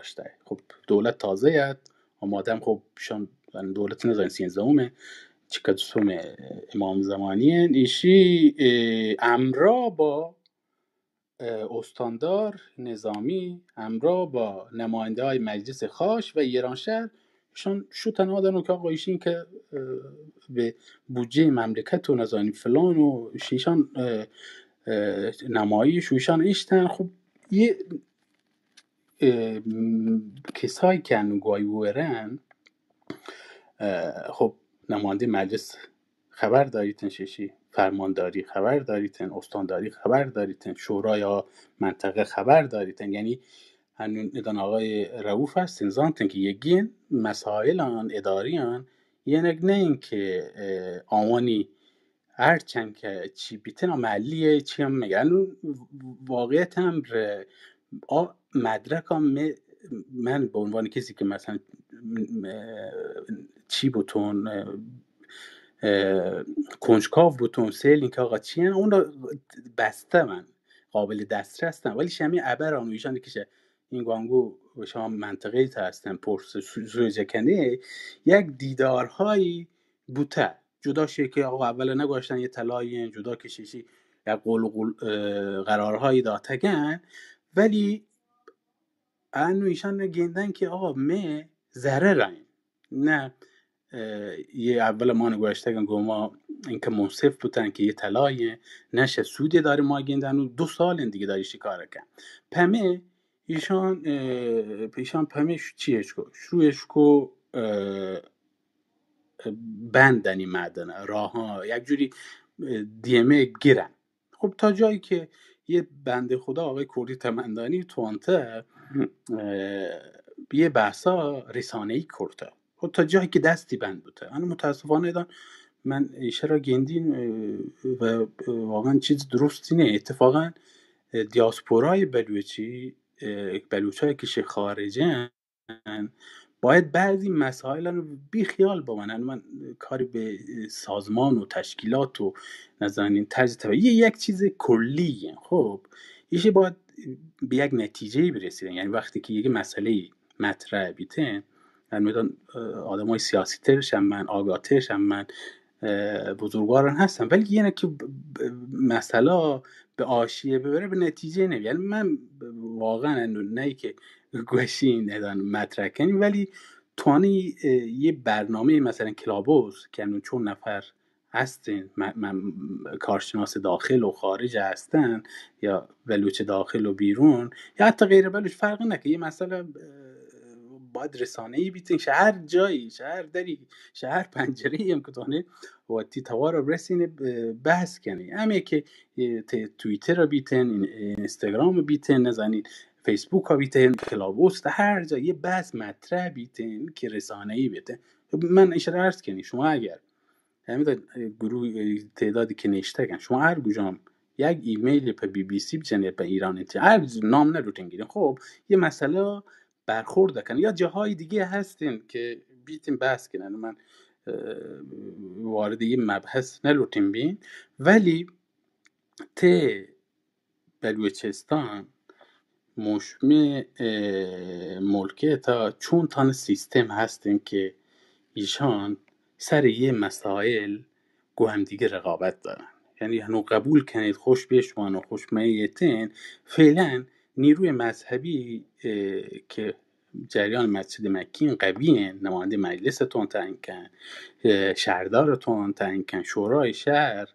گوشتگ. خب، دولت تازہ ات، آماده هم، خب، شان دولت نزانین سینزدهمه، چکه دوستم امام زمانی هن. ایشی، اه، همراه با، اه، استاندار نظامی، همراه با نماینده های مجلس خاش و ایرانشهر، شان شتن آدن و که آقا ایشین که، اه، به بودجهٔ مملکت و نزانین فلان و شیشان، اه، اه، نمایش و ایشان اشتن. خب، یه اه، م، کسایی که انو گوای ورن، اه، خب، نماینده مجلس خبر داریتن، شیشی فرمانداری خبر داریتن، استانداری خبر داریتن، شورای منطقه خبر داریتن. یعنی انو ندان آقای رؤوف هستن، زانتن که یگین مسائلان اداریان، یعنی نه اینکه، اه، آوانی هرچند که چی بیتن، آ محلی چی هم میگن. واقعیت هم ر-، آ مدرک هم می-، من به عنوان کسی که مثلاً، م-، چی بوتون، اه، اه، کنجکاو بوتون، سیل اینکه آقا چی هن، اون را بسته من، قابل دسترس نه. ولی شمی ابر آنو ایشان که شه، این گوانگو شما منطقهٔ تا هستن، پرس سو-، سوی جکنه، یک دیدارهایی بوته. جدا شه که آقا اولا نگوشتن یه طلایی، جدا که شیشی یک قول و قول، اه، قرارهایی داتگن، ولی انو ایشان گندن که آقا می ضرر این. نه، اه، یه اول ما نگوشتگن گو ما اینکه منصف بوتن که یه طلایی، نه شه سودی داره ما گندن و دو سال دیگه داری شکار کن. پمه ایشان، اه، ایشان پمه شو-، چیش کو، شروعش کو، اه، بندنی معدن، راه ها، یک جوری، اه، دیمه گیرن. خب، تا جایی که یه بنده خدا آقای کردی تمندانی توانته، اه، یه بحثا رسانه‌ای کرده. خب، تا جایی که دستی بند بوده. انا متاسفانه دان من ایشه را گندین، اه، و واقعاً چیز درستی نه. اتفاقاً، اه، دیاسپورای بلوچی، اه، بلوچای که شه خارجن، باید بعضی مسائل رو بیخیال بمانن. من کاری به سازمان و تشکیلات و نزانین طرز تفکر، یه یک چیز کلی هن. خب، ایشه باید به یک نتیجه برسیدن. یعنی وقتی که یک مسئله مطرح بیتن، یعنی می‌دان، اه، آدمای سیاسی ترش هم من، آگاه ترش هم من، اه، بزرگواران هستن، ولی یه که ب-، ب-، مسئله به آشیه ببره، به نتیجه نمیاد. یعنی من واقعاً انو نه که گوشین ادان مطرح کنی، ولی توانی، اه، یه برنامه مثلاً کلابوس که انو چون نفر هستین، م-، م-، کارشناس داخل و خارج هستن، یا بلوچ داخل و بیرون، یا حتی غیر بلوچ، فرق نکنه، یه مسئله، اه، باید رسانه‌ای بیتین، شه هر جایی، شه هر دری، شه هر پنجره‌ای هم که توانی و تی توار برسین، اه، بحث کنی. همه که، اه، ت-، توییتر بیتن، این-، اینستاگرام بیتن، نزانین فیسبوک بیتن، کلابوس، هر جا یه بحث مطرح بیتن که رسانه‌ای بیتن. من ایشه را عرض کنی، شما اگر همین گروه تعدادی که نشتگن، شما هر کجام یک ایمیل په بی بی سی بجنه، په ایران انت، هر نام نلوٹین گیرین. خب، یه مسئله برخورد کن. یا جاهای دیگه هستین که بیتین بحث کنن. من، اه، وارد یه مبحث نلوٹین بین، ولی ته بلوچستان مشمه، اه، ملکه تا چون تان سیستم هستن که ایشان سر یه مسائل گو هم دیگه رقابت دارن. یعنی هنو قبول کنید، خوش بیش وان و خوش میتین. فعلاً نیروی مذهبی، اه، که جریان مسجد مکین قوی هن، نماینده مجلس تون تعیین کن، اه، شهردار تون تعیین کن، شورای شهر،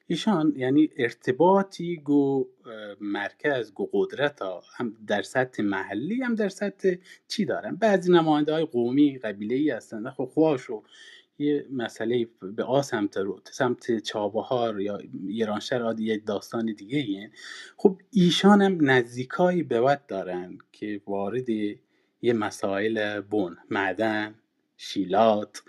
ایشان یعنی ارتباطی گو، اه، مرکز، گو قدرت ها، هم در سطح محلی هم در سطح چی دارن. بعضی نماینده های قومی، قبیله‌ای هستن، خب خواشو یه مسئله به آ سمت رو، سمت چابهار یا ایرانشهر، آدی یک داستان دیگه ایه. خب ایشان هم نزدیکایی به وت دارن که وارد یه مسائل بن، معدن، شیلات،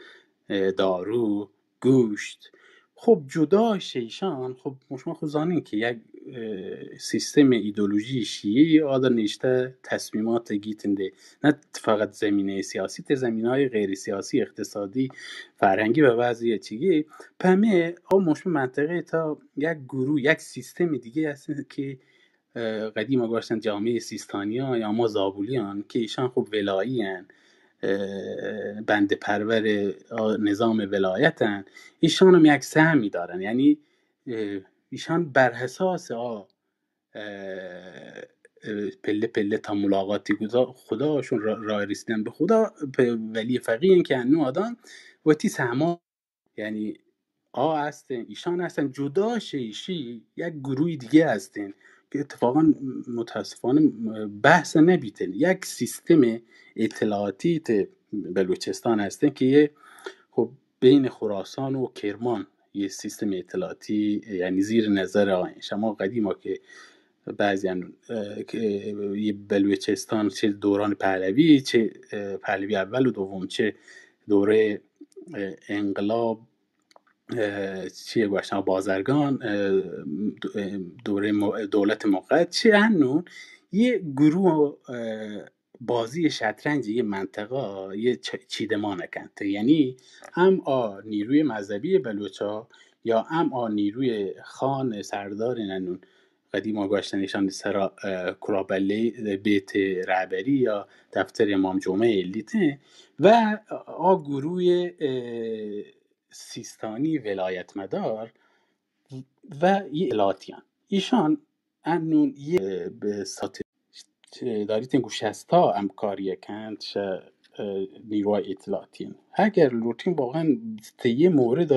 اه، دارو، گوشت. خب جدا شیشان، خب شما خود زانین که یک، اه، سیستم ایدئولوژی شیعی آدر نشته تصمیمات گیتنده، نه فقط زمینهٔ سیاسی، ته زمینه‌های غیر سیاسی، اقتصادی، فرهنگی و بعضی چیگی. پمه او مشمه منطقه تا یک گروه، یک سیستم دیگه هست که اه، قدیم ءَ گوشتن جامعهٔ سیستانیان یا ما زابلیان، که ایشان خب ولایی ان، اه، بند پرور، اه، نظام ولایت ان، ایشان هم یک سهمی دارن. یعنی، اه، ایشان بر اساس آ، اه، اه، پله پله تا ملاقاتی خدا، خداشون را، راه رسیدن به خدا، پ-، ولی فقیه ان که انو آدان وتی سهما یعنی آ هستن، ایشان هستن، جدا شیشی یک گروه دیگه هستن که اتفاقاً متاسفانه بحث نبیتن. یک سیستم اطلاعاتی ته بلوچستان هستن که یه خب بین خراسان و کرمان یه سیستم اطلاعاتی، یعنی زیر نظر آن. شما قدیما که بعضی ان، اه، که یه بلوچستان چه دوران پهلوی، چه، اه، پهلوی اول و دوم، چه دوره، اه، انقلاب، اه، چیه گوشتن، بازرگان، اه، دو-، اه، دوره م-، دولت مقتدر، چه هنون یه گروه، اه، بازی شطرنج یه منطقه، یه چ-، چیدمان کنت. یعنی هم آ نیروی مذهبی بلوچا یا هم آ نیروی خان سردار ننون قدیما گوشتن ایشان سرا، اه، کرابلی بیت رهبری یا دفتر امام جمعه لیتن و آ گروه، اه، سیستانی ولایت مدار و یه الاتیان. ایشان انون یه به سات-، چه داریتین گو شستا همکاری کند شه، اه، نیروهای اطلاعاتی. اگر لوٹین واقعاً ته یه مورد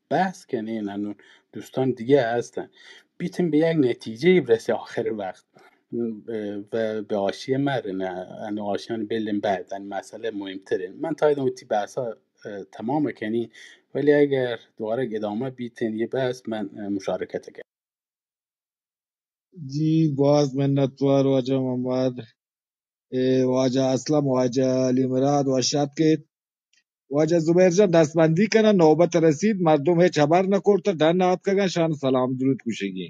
بحث کنین، انو دوستان دیگه هستن، بیتین به یک نتیجه برسه آخر وقت، اه، و به آشی مر نه، انو آشیان بلن بعد، ان مسئله مهمترین. من تا ایدان وتی بحثا، اه، تمام کنی، ولی اگر دوباره ادامه بیتین یه بحث، من، اه، مشارکت کنم. جی، باز منتوار واجہ محمد. اے، واجہ اسلم، واجہ علی مراد، وش آتکیت. واجہ زبیر جان، دستبندی کنن، نوبت رسید، مردم ہچ ہبر نہ کرتہ، ڈن آتکگن، شان سلام درود گوشگی.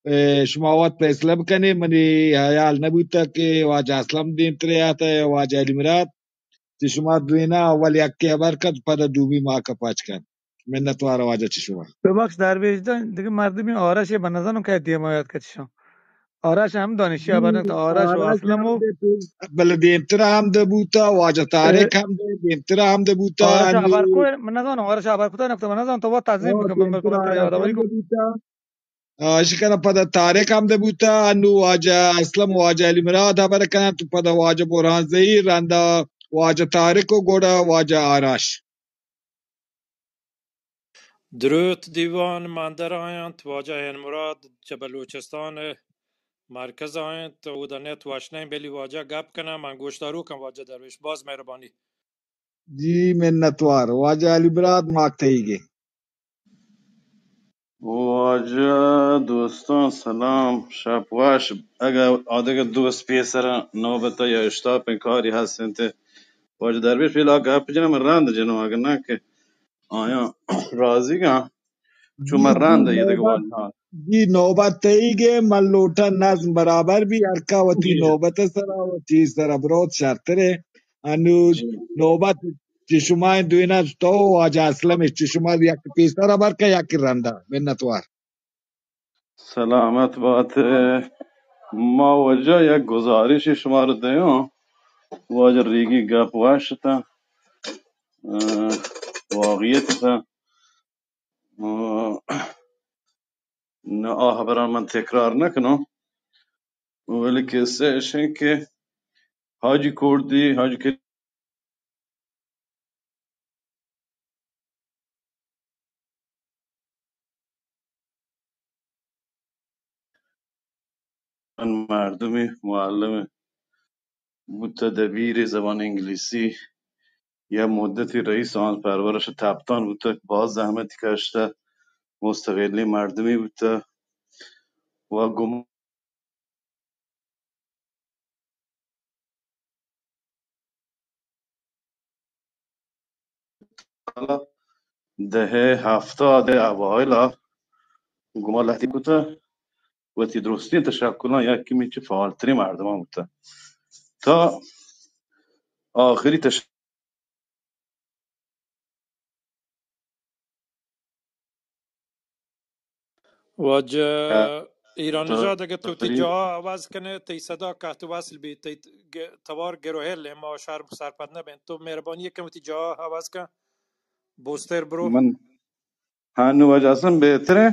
اے، شما وت فیصلہ بکنی، منی حیال نہ بوتہ کہ واجہ اسلم دیمترے آتہ یا واجہ علی مراد. چہ شما دوینا اول یکے ہبر کت، پدا دومی ما کپاچ کن. منتوار واجہ چہ شما. ببخش درویش جان، دگہ مردمی آرش ء من نزانم کہ دیما یاد کت شما. آرش ہم دانشی ہبر نکت، آرش و آرش اسلم ہم و دے تو، بلے دیمتر ہم دے بوتا، واجہ طارق ہم دے، دیمتر ہم دے بوتا، آرش انو ہبر کو، من نزانم، آرش ہبر کتا نکتا، من نزانم، تو وت تنظیم بکن، من دیمتر بلکل آرش یادآوری ہم کو. دے بوتا. آ، اشی کنا پدا طارق ہم دے بوتا، انو واجہ اسلم، واجہ علی مراد ہبر کنن، تو پدا واجہ برہان زئی، رندا واجہ طارق و گڑا واجہ آرش. دروت دیوان ماندر آینت، واجہ ہین مراد چہ بلوچستان مرکز آینت، اودا نیت وش نہ، بلی واجہ گپ کنن، من گوشداروکم واجہ درویش، باز مہربانی. جی منتوار، واجہ علی مراد ماک تئیگے. واجہ دوستان سلام، شپ وش. اگہ آدگہ دوست پیسر نوبت یا اشتاپیں کاری ہستنت، واجہ درویش پیلا گپ جنم رند جنو، اگہ نہ کہ آیاں راضی گاں، چو من رند یہ دگہ واجہ. جی نوبت تئیگے، من لوٹاں نظم برابر بی، ہرکا وتی نوبت سرا وتی سرا بروت شرترے. انو نوبت چہ شما دوینا، تو واجہ اسلم چہ شما یک پیسر ہبر کا یک رندا. منتوار. سلامت بات. ما واجہ یک گزارش شما رو دیاں، واجہ ریگی گپ واشتا، اه، واقعیت تا. اه، نہ آ ہبراں من تکرار نہ کناں، ولی قصہ اش انت کہ حاجی کردی، حاجی کریم مردمی معلم بوتہ، دبیر زبان انگلیسی، یا مدتی رئیس آن پرورش تپتان بوتہ، باز زحمتی کشتہ، مستقلی مردمی بوتہ و گم دہہ ہفتاد اوائل ء گما لہتی کتہ، وتی درستیں تشکلاں یکے چہ فعالتریں مردماں بوتہ تا آخری تش واجہ ایران نژاد، اگه تو تی جاها عوض کنه، تی صدا قطع وصل بی، تی گ-، توار گروهل، ما شهر سرپد نبین. تو مهربانی کن وتی جاها عوض کن، بوستر برو. من هانو واجه اصلاً بهتره.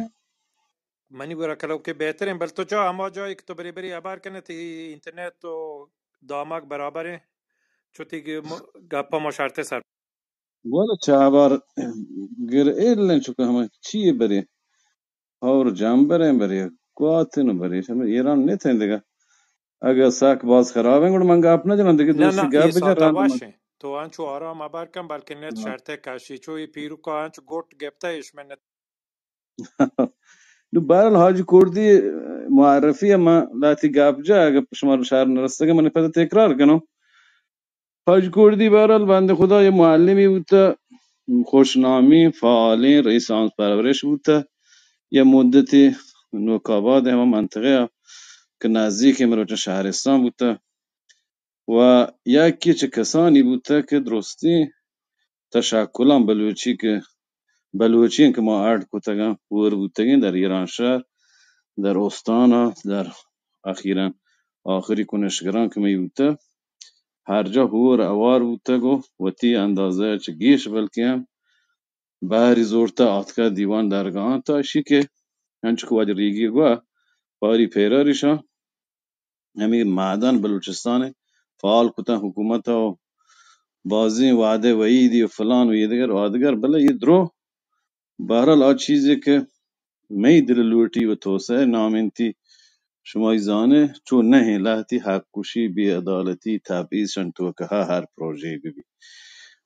منی گورا کلو که بهترین، بل تو جا، اما جایی که تو بری بری ابر کنه، تی اینترنت و دامک برابره، چو تی گ-، م-، گپا ما شرطه سر. والا چابار گر ایلن چکا ہمے چی برے، اور جانبریں برے، گواتن برے، ہمے ایران نیتیں دگہ. اگہ ساک باز خرابیں گڑا من گپ نہ جناں دگہ، نہ، دوستی نہ، گپ اے بجن ساعتا رند من. وشیں. تو انچو آرام ابر کن، بلکہ نیت ہاں. شرطے کشی. چو اے پیروکا انچو گٹ گپتہ اش من نت. نو بہرحال حاجی کردی معرفی ء من لہتی گپ جا، اگہ شما شر نرستگے من پدا تکرار کنوں. حاجی کردی بہرحال بندہ خدا یے معلمی بوتہ، خوشنامی، فعالیں، رئیس آموزش پرورش بوتہ، یے مدتی نوک آباد ہما منطقہ ء کہ نزدیک مروچاں شہرستان بوتہ. و یکے چہ کسانی بوتگ کہ درستیں تشکلاں بلوچی کہ، بلوچی کہ ما اڈ کتگاں، ہور بوتگیں در ایرانشہر، در استان ء، در اخیراً آخری کنشگراں کہ مئی بوتگ، ہر جا ہور اوار بوتگ و وتی اندازہ ء چہ گیش بلکیں ہم بہری زورتہ آتکہ دیوان درگاہاں، تا اشی کہ انچو کہ واجہ ریگی گوا پاری پیرار ایشاں ہمے مادان بلوچستان ء فعال کتاں حکومت ء و بازیں وعدہ وعیدی و فلان و ایدگر و آدگر، بلے اے درو بہرحال آ چیزے کہ مئی دل لوٹی و توسعہ نامینتی، شمائی زانے چو نہ ایں، لہتی حق کشی، بے عدالتی، تبعیض شن توکہ ہر پروژے بہ بی.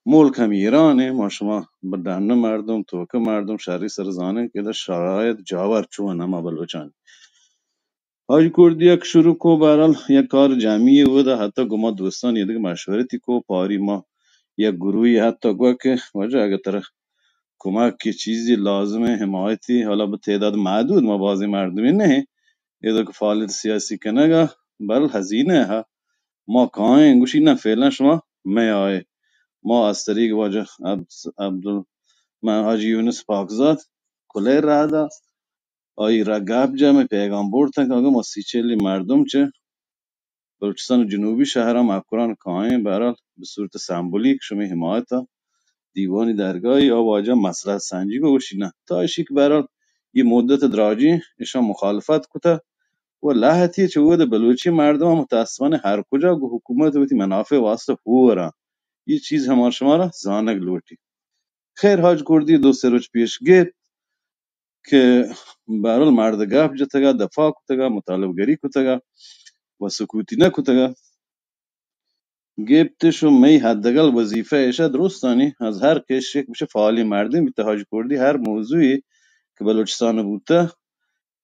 ملک ہم ایران ایں، ما شما ڈن مردم، توکہ مردم شری سر زانیں کہ ادا شرایط جاور چون ہما بلوچانی. حاجی کردی یک شروع کو، بہرحال یک کار جمعی اودا، حتی گما دوستان یہ دیگہ مشورتی کو، پاری ما یک گروہی حتی گوا کہ واجہ اگہ ترا کمک کہ چیزی لازم ہے، حمایتی، حالا بہ تعداد محدود، ما بازیں مردمی نہ ایں، ادا کہ فعالیت سیاسی کنگا، بہرحال ہزینہ ہے، ما کائیں، گوشی نہ فعلاً شما مہ آئے. ما از طریق واجہ عبد-، عبدال-، من حاجی یونس پاکزاد کلیر رہدا، آئی را گپ جا، مئے پیغام برتن کہ اگہ ما سی چلی مردم چہ بلوچستان جنوبی شہراں مکران کائیں، بہرحال بہ صورت سمبولیک شمئے حمایت ء دیوانی درگاہی آ واجہ مصلحت سنجی کو گوشی نہ. تا اشی کہ بہرحال یہ مدت دراجیں اشاں مخالفت کتہ و لہتی چہ اود بلوچی مردم متاسفانہ ہر کجا گو حکومت وتی منافع واسطہ ہور آں. یہ چیز ہمار شمارا زانگ لوٹی. خیر، حاج کردی دو سے روچ پیش گپت کہ بہرحال مرد گپ جتگا، دفاع کتگا، مطالبہ گری کتگا و سکوتی نہ کتگا. گپتش و مئی حداقل وظیفہ ایشا درستانی از ہر کش یک بچہ فعالی مردم بیتہ، حاج کردی ہر موضوعی کہ بلوچستان بوتہ،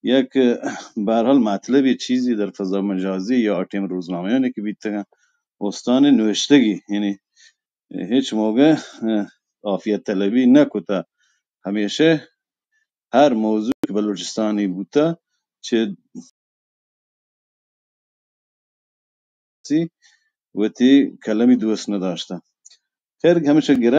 یک بہرحال مطلبی چیزی در فضا مجازی یا آ ٹیم روزنامہانی کہ بیتگاں، استانی نوشتگی، یعنی ہچ موقع، اه، عافیت طلبی نہ کتہ. ہمیشہ ہر موضوع کہ بلوچستانی بوتہ، چہ وتی قلمی دوست نہ داشتہ. خیر، ہمیشہ گرا